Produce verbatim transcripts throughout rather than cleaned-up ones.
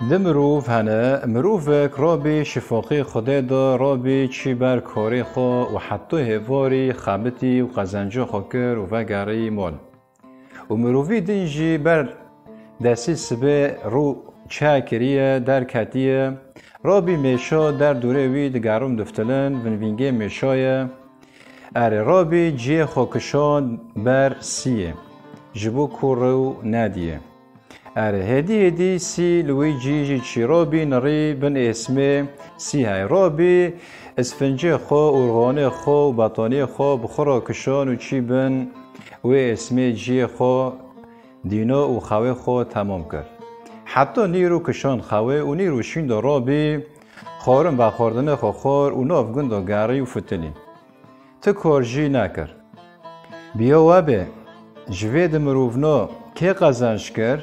Di mirov hene, mirovek rabî şifoqî Xwedê de rabî çî ber karê xwe û heta hêvarî xebitî û qezenca xwe kir û vegerî mal. Û mirovî din jî ber destî sibê rû çe kiriye, derketiye. Rabî mêşa der dûrê wî digerin diftilin, vinvîngê mêşa ye. Erê, rabî ciyê xwe kişand ber siyê, ji bo ku rû nediyê. Erê, hêdî hêdî sî li wî cî jî çî rabî nirî bin êsmê sî hey. Rabî isfincê xwe, urxanê xwe û betaniyê xwe bi xwe re kişand û çî bin wê êsmê ciyê xwe dîno û xewê xwe temam kir. Heta nîro kişand xewê û nîro şîn de rabî xwarin vexwardinê xwe xwar û nav gund de gerî û fitilî. Ti kar jî nekir. Biya we be, ji vê di mirovna kê qezenc kir,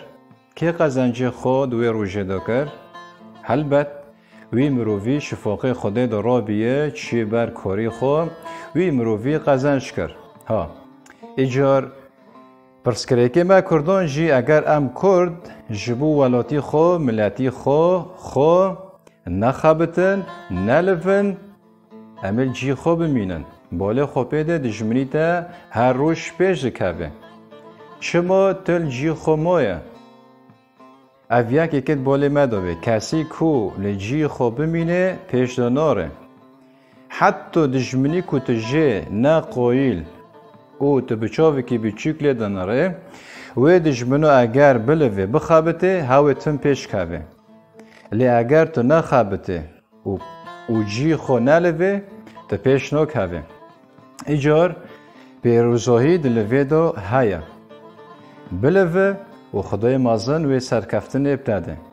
kê qezencê xwe di wê rojê de kir? Helbet, wî mirovî şifoqê Xwedê de rabiye çiyê ber karî xwe, wî mirovî qezenc kir. Ha, îcar pirsgirêkê me Kurdan jî, eger em Kurd ji bo welatî xwe, miletî xwe, xwe nexebitin, nelivin, em ê li cî xwe bimînin. Balê xwe pê de dijminî te her roj pêş dikeve. Çima tu li cî xwe maye? Ev yek êkê di balê me de be. Kesî ku li cî xwe bimîne, pêş de nare. Heta dijminî ku tu jê ne qoyîl û tu bi çavekî biçûk lê dinirê, wê dijmino eger bilive, bixebite, hewê tim pêş keve. Lê eger tu nexebite û, û cî xwe nelivê, tu pêş nakeve. Îcar pêrozahî di livê de heye. Bilive û Xwedayê mezin wê serkeftinê bide.